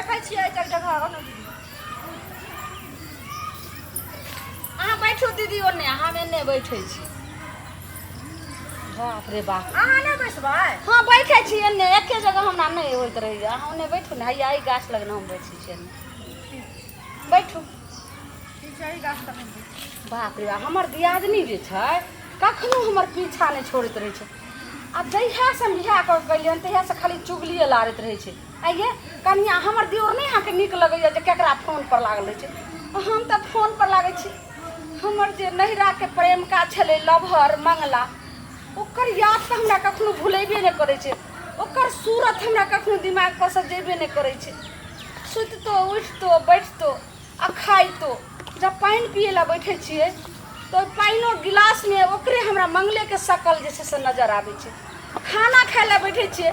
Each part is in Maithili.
देखै छियै एहि जगह आउ ने दीदी। अहाँ बैठू दीदी ओन्ने, हम एन्ने बैठै छी। बाप रे बाप। अहाँ नहि बैसबै? हँ, बैठै छी एन्ने, एके जगह हमरा नहि होइत रहैए। अहाँ ओन्ने बैठू ने, हैया एहि गाछ लग ने हम बैसै छी, एन्ने बैठू। ठीक छै, एहि गाछ तर। बाप रे बाप, हमर दियादनी जे छै कखनो हमर पीछा नहि छोड़ैत रहै छै। आ जहियासँ हम बियाह कऽ के गेलियै हन तहियासँ खाली चुगलिए लारैत रहै छै। आइये कनिया, हमर दियोर नहि अहाँके नीक लगैए जे केकरा फोनपर लागल रहै छै? हम तऽ फोनपर लागै छी। हमर जे नैहराके प्रेमिका छलै लभर मंगला, ओकर याद तऽ हमरा कखनो भुलेबे नहि करै छै। ओकर सूरत हमरा कखनो दिमागपर सँ जेबे नहि करै छै। सुतितो उठितो बैठतो आ खाइतो, जब पानि पियै लए बैठै छियै तऽ ओहि पानिओ गिलासमे ओकरे हमरा मंगलेके शकल जे छै से नजर आबै छै। खाना खाय लए बैठै छियै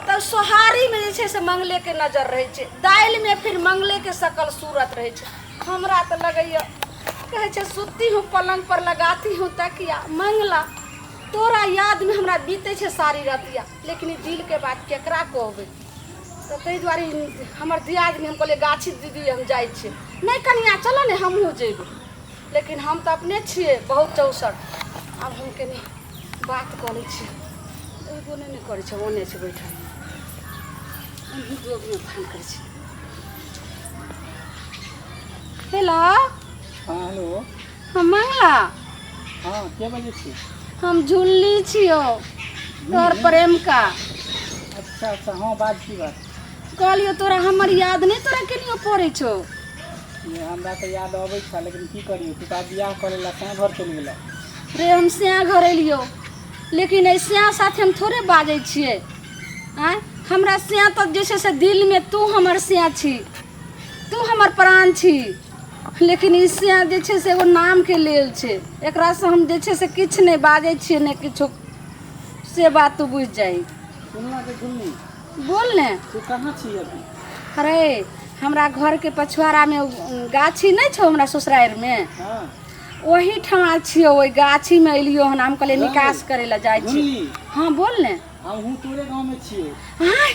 तऽ सोहारीमे जे छै से मंगलेके नजर रहै छै, दालिमे फिर मंगलेके शकल सूरत रहै छै। हमरा तऽ लगैए, कहै छै, सुती हूँ पलङ्ग पर लगाती हूँ तकिया, मंगला तोरा यादमे हमरा बीतै छै सारी रतिया। लेकिन ई दिलके बात केकरा कहबै? तऽ ताहि दुआरे हमर दियादनी, हम कहलियै गाछी दीदी हम जाइ छियै। नहि कनिया, चलऽ ने, हमहूँ जेबै। लेकिन हम तऽ अपने छियै बहुत चौसठ। आब हम कनि बात कऽ लै छियै। एगो नहि ने करै छै, ओने छै बैठल। एनही दोगमे फोन करै छै। हेलो। हँ, हेलो। हम मंगला। हँ, के बजै छी? हम झुल्ली छियौ, तोहर प्रेमका। अच्छा अच्छा, हँ, बाज, की बात? कहलियौ तोरा हमर याद नहि तोरा केनियो पड़ै छौ? ये हमरा तऽ याद अबै छह, लेकिन की करियौ, तू तऽ आब बियाह करै लए तैं घर चलि गेलह। रे, हम स्याह घर एलियौ, लेकिन एहि स्याह साथे हम थोड़े बाजै छियै। आँय, हमरा स्याह तऽ जे छै से दिलमे तू हमर स्याह छी, तू हमर प्राण छी। लेकिन ई स्याह जे छै से एगो नामके लेल छै। एकरासँ हम जे छै से किछु नहि बाजै छियै, नहि किछो, से बात तू बुझि जाही। सुनना के झुन्नी। बोल ने। तू कहाँ छी अभी? अरे, हमरा घरके पछुआरामे गाछी नहि छौ हमरा ससुरारिमे? हँ। ओही ठमा छियौ, ओहि गाछीमे एलियौ हन। हम कहलियै निकास करै लए जाइ छी। झुन्नी। हँ, बोल ने। हमहूँ तोरे गाँवमे छियै। आँय?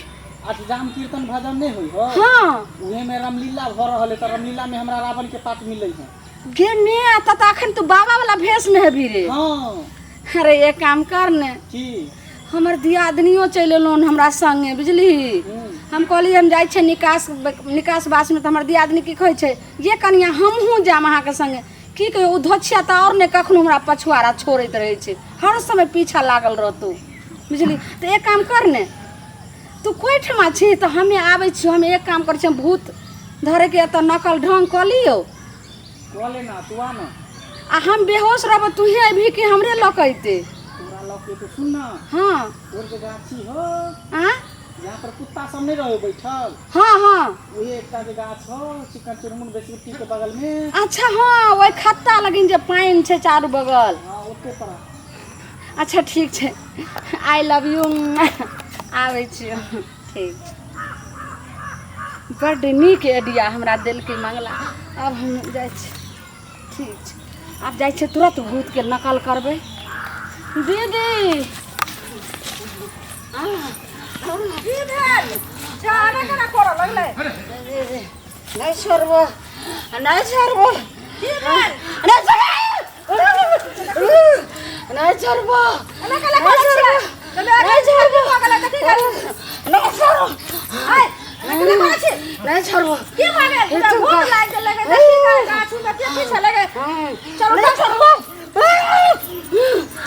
अष्टजाम कीर्तन भजन नहि होइ हो? हँ। उहे में रामलीला भऽ रहल है, तऽ रामलीला में हमरा रावण के पार्ट मिलै है। गे ने, तऽ अखन तू बाबा वाला भेष में हेबी रे? हँ। अरे, एक काम कर ने। की? हमर दियादनियो चलि एलहुँ हमरा संगे, बुझलिही? हम कहलियै हम जाइ छियै निकास निकास बासमे, तऽ हमर दियादनी की कहै छै, ये कनिया, हमहूँ जायब अहाँके संगे। की कहियौ, ओ धोछिया तऽ आओर नहि कखनो हमरा पछुआरा छोड़ैत रहै छै, हर समय पीछा लागल रहतौ, बुझली? तऽ एक काम कर ने, तू कोइ ठमा छी तऽ हमे आबै छियौ। हम एक काम करै छियै, हम भूत धरैके एतऽ नकल ढङ्ग कऽ लियौ। कऽ ले ना, तू आ ना। आ हम बेहोश रहबो, तूहे अयबही कि हमरे लऽ कऽ अयतै? तोरा लऽ के तो सुन ना। हँ। तोर जे गाछी हो, आँ, यहाँ पर कुत्ता सब नहीं रहे बैठल? हँ हँ। वही एकटा जे गाछ हो चिकन चुनमुन बेसुट्टी के बगल में। अच्छा, हँ, ओहि खत्ता लगिन जे पानि छै चारू बगल? हाँ, ओते पर आ। अच्छा, ठीक छै, I love you. आबै छियौ। ठीक छै। बड्ड नीक आइडिया हमरा देलकै मंगला। आब हम जाइ छी। ठीक छै, आब जाइ छियै, तुरन्त भूतके नकल करबै। दीदी। की भेल? झाड़ा केना करऽ लगलै? नहि छोड़बो, नहि छोड़बो। की भेल? नहि छोड़बो, नहि छोड़बो। एना केना करै छियै? नहि छोड़बो। भऽ गेलै तऽ की करू? नहि छोड़बो। आइ, एना केना करै छी? नहि छोड़बो। की भऽ गेल? तोरा भूख लागि गेलै तऽ की करै? गाछी मे के पीछे लगे? चलू नहि तऽ। छोड़बो।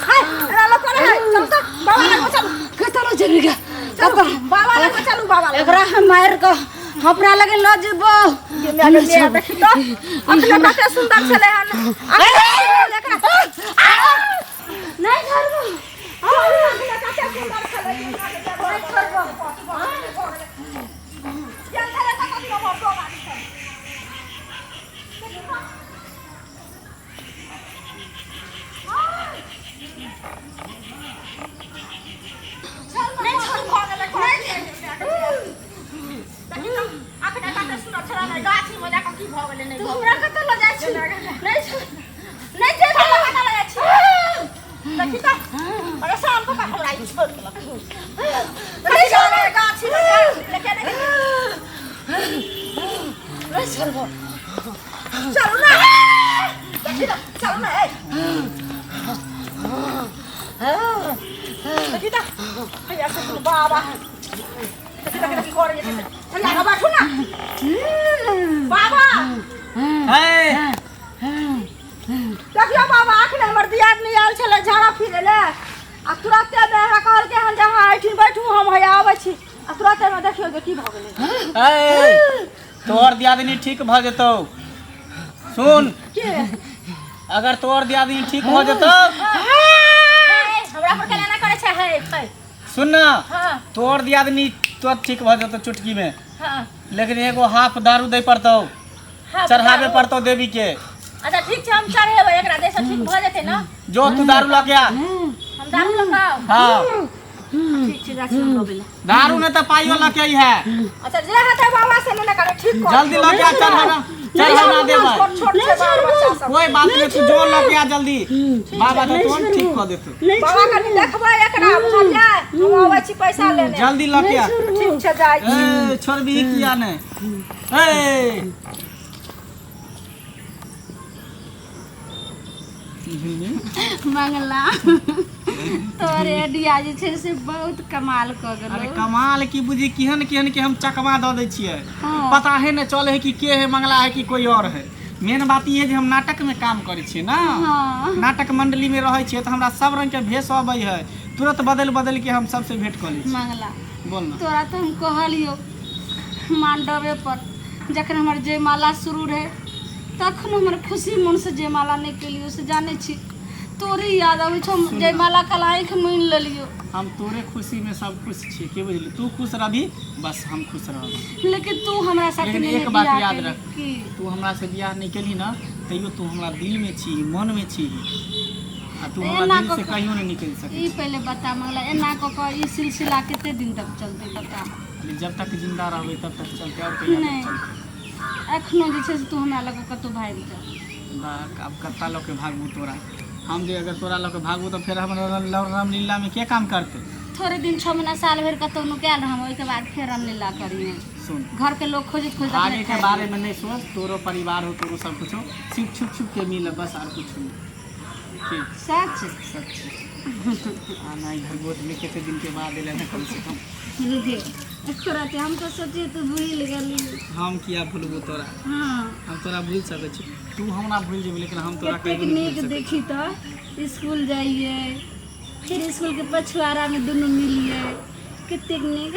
हाय, एना लोक करै है? चलू तऽ, बाबा लग चलू। कतऽ लऽ जेबही गे? चलू, कतऽ? बाबा लग चलू, बाबा लग। एकरा हम मारि कऽ अपना लगे लऽ जेबो। देखी तऽ, अखने कते सुन्दर छलै हन। अखने नहि छोड़बो। कते सुन्दर छलै। नहि छोड़बो। गेल छलै कतऽ दिन हमर डोम आबि छल। नहि छोड़, भऽ गेलै। अखने कते सुन्दर छलै ने, गाछीमे जाकऽ की भऽ गेलै? नहि तू हमरा कतऽ लऽ जाइ छी? नहि छोड़, नहि चलू, जेबो। कतऽ लऽ जाइ छी? देखी तऽ, परेशान कऽ कऽ हमरा ई छोड़ि देलक। नहि छोड़बो। गाछीमे जा, लेके नहि। नहि छोड़बो। चलू ना, देखी ना, चलू ना, ए देखी ना, हैया से बाबा, देखी देखी देखी करे जे चल आगा बैठू ना बाबा। है। देखियो बाबा, अखने हमर दियादनी आयल छलै झाड़ा फिरे ले आ तुरते मे हमरा कहलकै हन जे अहाँ एहिठिन बैठू, हम हैया आबै छी, आ तुरते मे देखियो जे की भऽ गेलै। है, तोहर दियादनी ठीक भऽ जेतौ। सुन के अगर तोहर दियादनी ठीक भऽ जेतौ। हमरा पर केना करै छै? हे हे, सुन ना। हाँ। तोहर दियादनी तुरंत ठीक भऽ जेतौ चुटकी में। हाँ। लेकिन एगो हाफ दारू दै पड़तौ। हाँ। चढ़ाबे पड़तौ देवी के। अच्छा ठीक छै, हम चढ़ेबै एकरा, जैसे ठीक भऽ जेतै ना। जो तू दारू लऽ के आ। हम दारू लऽ कऽ आउ? हाँ। ठीक छै, जाइ छी हम लबै लए। दारू नहीं तो पाइयो लऽ के है। अच्छा, जे हेतै बाबा से ने करे ठीक कर। जल्दी लऽ के आ, चढ़ाना चढ़ाना देबै। छोट छोट छै बाल बच्चा सब। कोई बात नहीं, तू जो लऽ के आ जल्दी, बाबा तो तुरंत ठीक कऽ देतौ। बाबा, कनि देखबै एकरा, बुझलियै? हम अबै छी पैसा लेने। जल्दी लऽ के आ। ठीक छै, जाइ छी। ए, छोड़बही किया नहीं? ए मंगला, तोहर आइडिया जे छै से बहुत कमाल कऽ अरे गेलौ। कमाल की बुझी, केहन केहन के हम चकमा दऽ दै छियै। हाँ। पता है ने चले है कि के है मंगला है कि कोई और है। मेन बात ई है जे हम नाटक में काम करै छियै ना। हाँ। नाटक मंडली में रहै छियै तऽ हमरा सब रंग के भेष अबै है, तुरंत बदलि बदलि के हम सबसे भेंट कऽ लै छी। मंगला। बोल ना। तोरा तऽ हम कहलियौ मांडवे पर, जखन हमर जयमाला शुरू रहै तखन हमर खुशी मोनसँ जयमाला नहि केलियौ, से जानै छी तोरे याद अबै छौ। हम जयमाला काल आँखि मुनि लेलियौ। हम तोरे खुशी में सब खुश छियै, की बुझली? तू खुश रहबी बस हम खुश रहब। लेकिन तू हमरा साथे लेकिन नहि एक बात बियाह याद केली। रख। की? तू हमरा से बियाह नहीं केली ना, तैयो तू हमरा दिल में छी, मन में छी, आ तू हमरा एना दिल से कऽ कऽ- कहियो नहीं निकल सकै। ई पहिले बता मंगला, एना कऽ कऽ ई सिलसिला कते दिन तक चलतै, बता? जब तक जिंदा रहबै तब तक चलते, और कहिया तक नहि। चलते? एखनो जे छै से तू हमरा लग कतहु भागि जा। बा, अब कत्ता लऽ के भागबू तोरा हम? जे अगर तोरा लऽ के भागबू तऽ फेर हमरा रामलीला में के काम करते? थोड़े दिन, 6 महीना, साल भरि कतहु नुकायल रहम, ओहिके बाद फेर रामलीला करिहे। सुन। घर के लोग खोजैत खोजैत अपने भागे के खाइ। बारे में नहीं सोच, तोरो परिवार हो, तोरो सब कुछ हो, सिर्फ छुप छुप के मिल बस, और कुछ नहीं। ठीक? सच? सच। आना इधर गोद में, कितने दिन के बाद एले ना कम से कम। तोरा के हम तो सोचिए तू भूल गेली। हम किया भूलबो तोरा? हाँ। हम तोरा भूल सकै छी, तू हमरा भूल जेबी, लेकिन हम तोरा कतेक कहियो नहीं नीक भूल सकै। देखी तऽ स्कूल जाइए, फिर स्कूल के पछुआरा में दुनू मिलिए, कतेक नीक।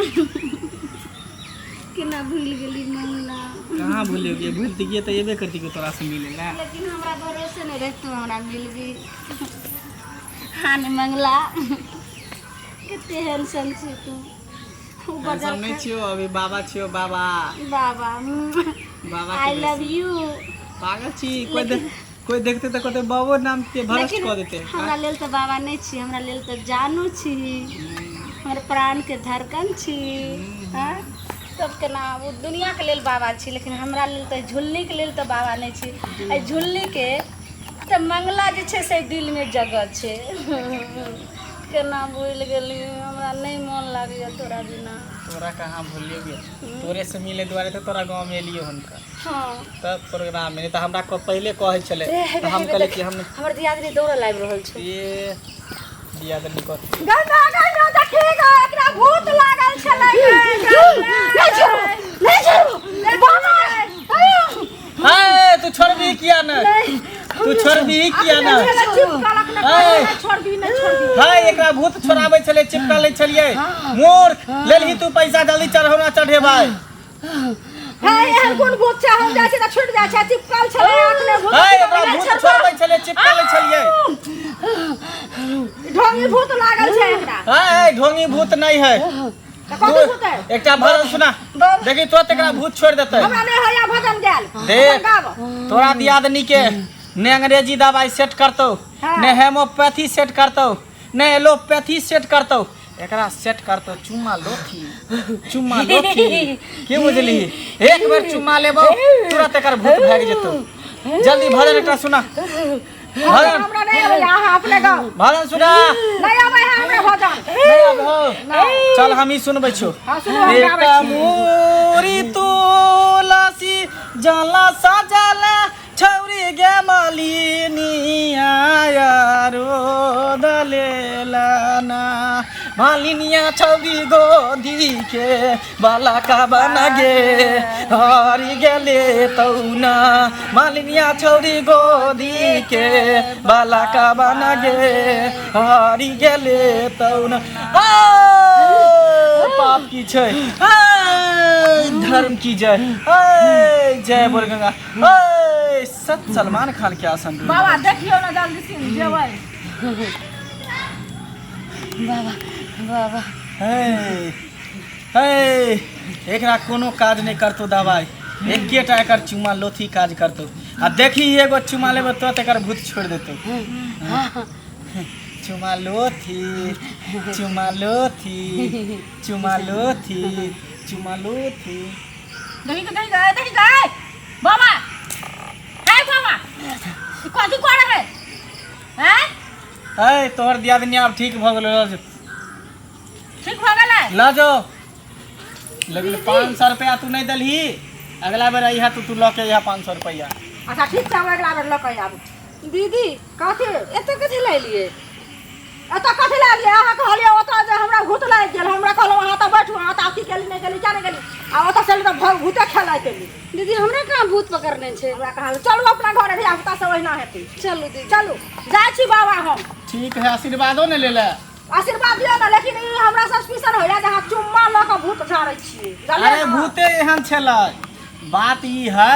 केना भूल गेली मंगला? कहाँ भूल गेलियै? भूल तऽ एबे करती तोरा से मिले ला। लेकिन हमरा भरोसे नहीं रहे तू हमरा मिलबी। हाँ ने मंगला, कते हैंडसम छी तू। ऊ हम बजर नहीं छियो अभी, बाबा छियो बाबा। बाबा। बाबा। I love you. पागल छी? कोई देख, कोई देखते तऽ कहते बाबो नाम के भ्रष्ट लेकिन कऽ देते। हमरा लेल तऽ बाबा नहि छी, हमरा लेल तऽ जानू छी, हमर प्राण के धड़कन छी। हाँ, तब केना? ओ दुनियाके लेल बाबा छी, लेकिन हमरा लेल तऽ, झुल्लीके लेल तऽ बाबा नहि छी। एहि झुल्लीके तऽ मंगला जे छै से दिलमे जगह छै। केना भूलि गेली? हमरा नहि मोन लागैए तोरा बिना। तोरा कहाँ भूलियो गे? तोरे से मिले दुआरे तऽ तोरा गाँव में एलियो हुनका। हाँ। तब प्रोग्राम में नहीं तऽ हमरा पहिले कहै छलै तऽ हम कहलियै कि हम हमर दियादनी दौड़ल आबि रहल छै। ये दियादनी कथी? गंगा, गंगा, देखी ग, एकरा भूत लागल छलै। नहीं छोड़ो, नहीं छोड़ो बाबा। हे, तू छोड़बी किया ने? तू छोड़बी किया ने? चिपकलक ने, छोड़बी नहीं, छोड़बी। है, एकरा भूत छोड़ाबै छलै, चिपका लै छलियै। मूर्ख, लेलही तू पैसा, जल्दी चढ़ौना चढ़ेबै। हे, एहन कोन भूत छै? हम जाइ छै तऽ छूट जाइ छै, चिपकल छलै अखने भूत। है, एकरा भूत छोड़बै छलै, चिपका लै छलियै। ढोंगी भूत लागल छै एकरा। है, ढोंगी भूत नहीं है। तऽ कथी भूत है? एकटा भजन सुना, देखी तुरंत एकरा भूत छोड़ देतै। हमरा नहि होइया भजन गायल। देख। गाब। तोरा दियादनी के ने अंग्रेजी दवाई सेट करतौ, हाँ। ने हेमोपैथी सेट करतौ, ने एलोपैथी सेट करतौ, एकरा सेट करतौ चुम्मा लोथी, चुम्मा लोथी। की बुझली? एक बेर चुम्मा लेबौ, तुरंत एकर भूत भागि जेतौ। जल्दी भजन एकटा सुना, भजन। हमरा नहि अबैया, अहाँ अपने गाउ। भजन सुना। नहि अबै है हमरा भजन। नहि आबहो? चल, हम ही सुनबै छौ। हाँ, सुनू, हम गाबै एकटा छी। मोरी तुलसी जा मालिनिया छौरी गोदी के बाला का बना गे हरि गेले तौना मालिनिया छौरी गोदी के बाला का बना गे हरि गेले तौना। आ, पाप की छै, आ, धर्म की जय, आ, जय बोल गंगा, आ, सत सलमान खान के आसन। बाबा देखियौ ने जल्दी सिन जेबै। बाबा बाबा हे हे, एकरा कोनो काज नहि करतौ दवाइ, एकेटा एकर चुमा लोथी काज करतौ। आ देखी एगो चुमा लेबै तुरंत एकर भूत छोड़ि देतौ। चुमा लोथी, चुमा लोथी, चुमा लोथी, चुमा लोथी। दही के दही गए, दही गए बाबा। हे बाबा, ई कथी करे है? हैं? है तोहर दियादनी आब ठीक भऽ गेलो, लऽ जो। ठीक भऽ गेलै? लऽ जो, लेकिन 500 रुपया तू नहि देलही। अगला बेर अइहा तू, तू लऽ के अइहा 500 रुपया। अच्छा ठीक छै, हम अगला बेर लऽ के आबू। दीदी। कथी? एतऽ कथी लए एलियै? एतऽ कथी लए एलियै? अहाँ कहलियै ओतऽ जे हमरा भूत लागि गेल, हमरा कहलहुँ अहाँ तऽ बैठू, अहाँ तऽ अथी केली नहि गेली, किया नहि गेली? आ ओतऽ से एली तऽ भूते खेलाइत एली। दीदी, हमरा कहाँ भूत पकड़ने छै? हमरा कहाँ। चलू अपना घरे, धिया पुता सब ओहिना हेतै। चलू दीदी। चलू, जाइ छी बाबा हम। ठीक है, आशीर्वादो ने ले ले। आशीर्वाद दियौ ने, लेकिन ई हमरा सस्पिशन होइया जे अहाँ चुम्मा लऽ कऽ भूत झाड़ै छियै। जानलियै अरे ने? भूते एहन छलै। बात ई है,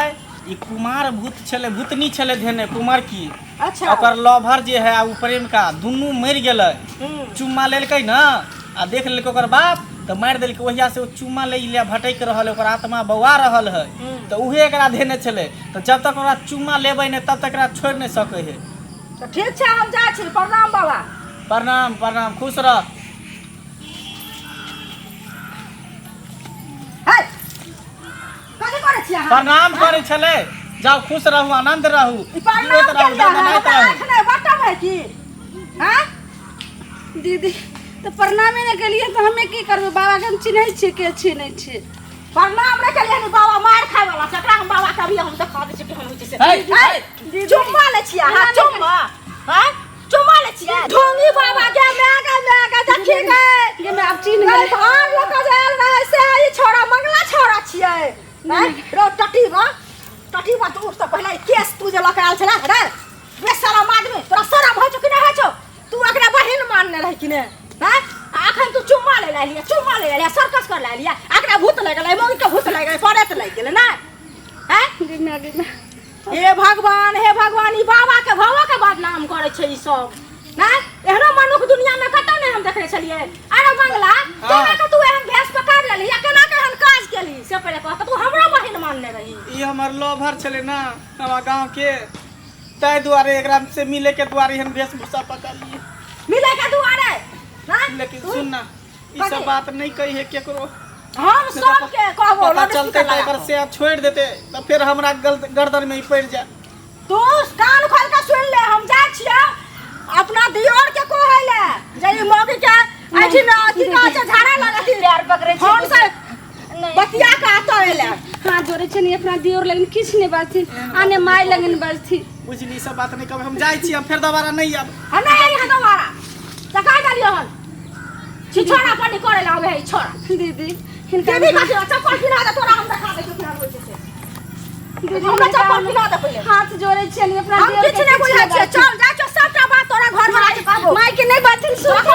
ई कुमार भूत छलै, भूतनी छलै धेने कुमार की। अच्छा। ओकर लवर जे है आ ओ प्रेमिका दुनू मरि गेलै। चुम्मा लेलकै ने आ देख लेलकै ओकर बाप तऽ मारि देलकै। ओहिया से ओ चुम्मा लै ले भटकि रहल है, ओकर आत्मा बौआ रहल है। तऽ उहे एकरा धेने छलै, तऽ जब तक ओकरा चुम्मा लेबै नहि तब तक एकरा छोड़ि नहि सकै है। तऽ ठीक छै, हम जाइ छी। प्रणाम बाबा। प्रणाम प्रणाम, खुश रह। हे, कथी करै छी अहाँ? प्रणाम करै छलै। जाउ, खुश रहू, आनंद रहू, ई प्रणाम जीवैत रहू, केलियै अहाँ? दनदनाइत हमरा रहू। आँखि नहि बटम है की? हँ? दीदी, तऽ प्रणामे नहि केलियै तऽ हमे की करबै? बाबाके हम चिन्है छियै के छियै नहि छियै। प्रणाम नहि केलियै हन। बाबा मारि खाय वाला छै। एकरा हम बाबा के अभी हम देखा दै छियै केहन होइ छै से। हे, हे, चुम्मा लै छियै अहाँ? चुम्मा? हँ, चुम्मा लै छियै? ढोंगी बाबा के my गे, my गे, देखी गे। गे मैं आब चिन्ह गई गेलै। भाग लऽ कऽ जे आयल रहै से ई छौड़ा मंगला छौड़ा छियै। हैं रो टटीबा, टटीबा, तू उठ तऽ पहिले ई केस तू जे लऽ कऽ आयल छलै रे बेशरम आदमी, तोरा शरम होइ छौ कि नहि होइ छौ? तू एकरा बहिन मानने रही कि नहि? हैं, आ अखन तू चुम्मा लै लए एलियै, चुम्मा लै एलियै, सर्कस कर लए एलियै। एकरा भूत लागि गेलै, मौगी के भूत लागि गेलै, पड़ैत लागि गेलै ने? हैं? गे मैं, गे मैं। हे भगवान, हे भगवान, ई बाबा के भावो के बदनाम करै छै ई सब। ना एहनो मनुख दुनिया में कतौ नहि हम देखने छलियै। अरे मंगला, केना के तू एहन भेष पकड़ लेलही आ केना के एहन काज केलही से पहिले कह। तऽ तू हमरो बहिन मानने रही। ई हमर लवर छलै ने हमरा गाँव के, ताहि दुआरे एकरा से मिले के दुआरे एहन वेशभूषा पकड़लियै। मिले के दुआरे ना? लेकिन तू- सुन ना, ई सब कथी? बात नहीं कही है केकरो। हम नहीं तऽ सबके कहबो। पता लाउडस्पीकर चलते तऽ लगा एकर कऽ। से छोड़ि देते तऽ फेर हमरा गर्दन में ई पड़ि जाए। तू कान खोल के सुन ले, हम जाइ छियै अपना दियोर के कहै ले जे ई मौगी के एहिठिन अथी कहै छै झाड़ा लगथिन। पैर पकड़ै छै। फोन से नहि। बतिया के आतो एले। हाथ जोड़ै छियनि अपना दियोर लगन, किछु नहि बाजथिन, आने माय लगन बाजथिन। बुझली, ई सब बात नहीं कहबै। हम जाइ छी, हम फेर दोबारा नहीं आब। हम नहि आइए दोबारा। तऽ कहि देलियै हन छिछोरा पानी करे ला आबै है ई छोरा। दीदी, हिनका दीदी कथी? चप्पल पिन्हा दे, तोरा हम देखा दै छियौ केहन होइ छै से। दीदी, हमरा हिनका चप्पल हम पिन्हा दे पहिले। हाथ जोड़ै छियनि अपना हम दियोर किछु के, नहि किछु बुझै छियै। बाजथिन। चल जाइ छियौ, सबटा बात तोरा घर वाला के कहबो। माय के नहि बाजथिन, सुन।